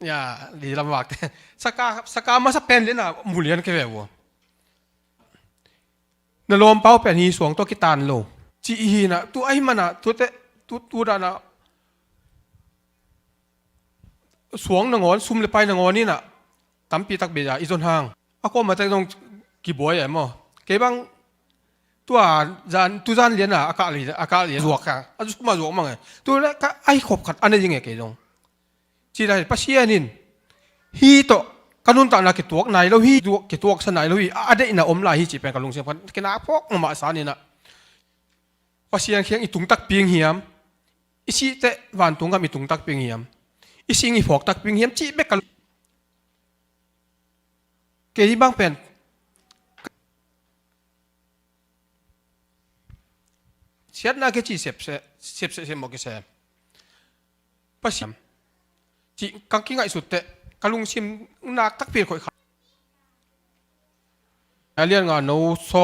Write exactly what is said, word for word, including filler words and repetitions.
Ya, di lam vak te. Saka, saka masa pen lian a mu lian ke ve ua. Na lawmpau pen hi suang tawh kitan lo. Ci hi na, tu ahi mana, tu te, tu, tu dana. Suang nangawn, sum le pai nangawn ina. Tampi tak bia, i zon hang. A kawma te zong kibuai e maw. Kei bang, tua zan, tu zan lian a, a kah li, a kah li, zuak ka. A sum a zuak mang e. Tu le ka, ai khop khat, a ne ding e kei zong. Ci lai, Pasian in, hi tawh, ka nuntakna kituak nai lo hi, tuak, kituaksa nai lo hi, a, a deihna om lai hi ci pen ka lungsim khat, kina phawk mah san ina. Pasian kiang i tung takpi ing hiam, i sih teh vantung gam i tung takpi ing hiam, i sing i phawk takpi ing hiam, cih bek ka lu-, kei bang pen, siatna ke ci sepseh, sepseh, sepseh mawk i sem. Pasian. Ci ka kingaihsut teh, ka lungsim nak takpi in khoih kha. A lian nga no sawm.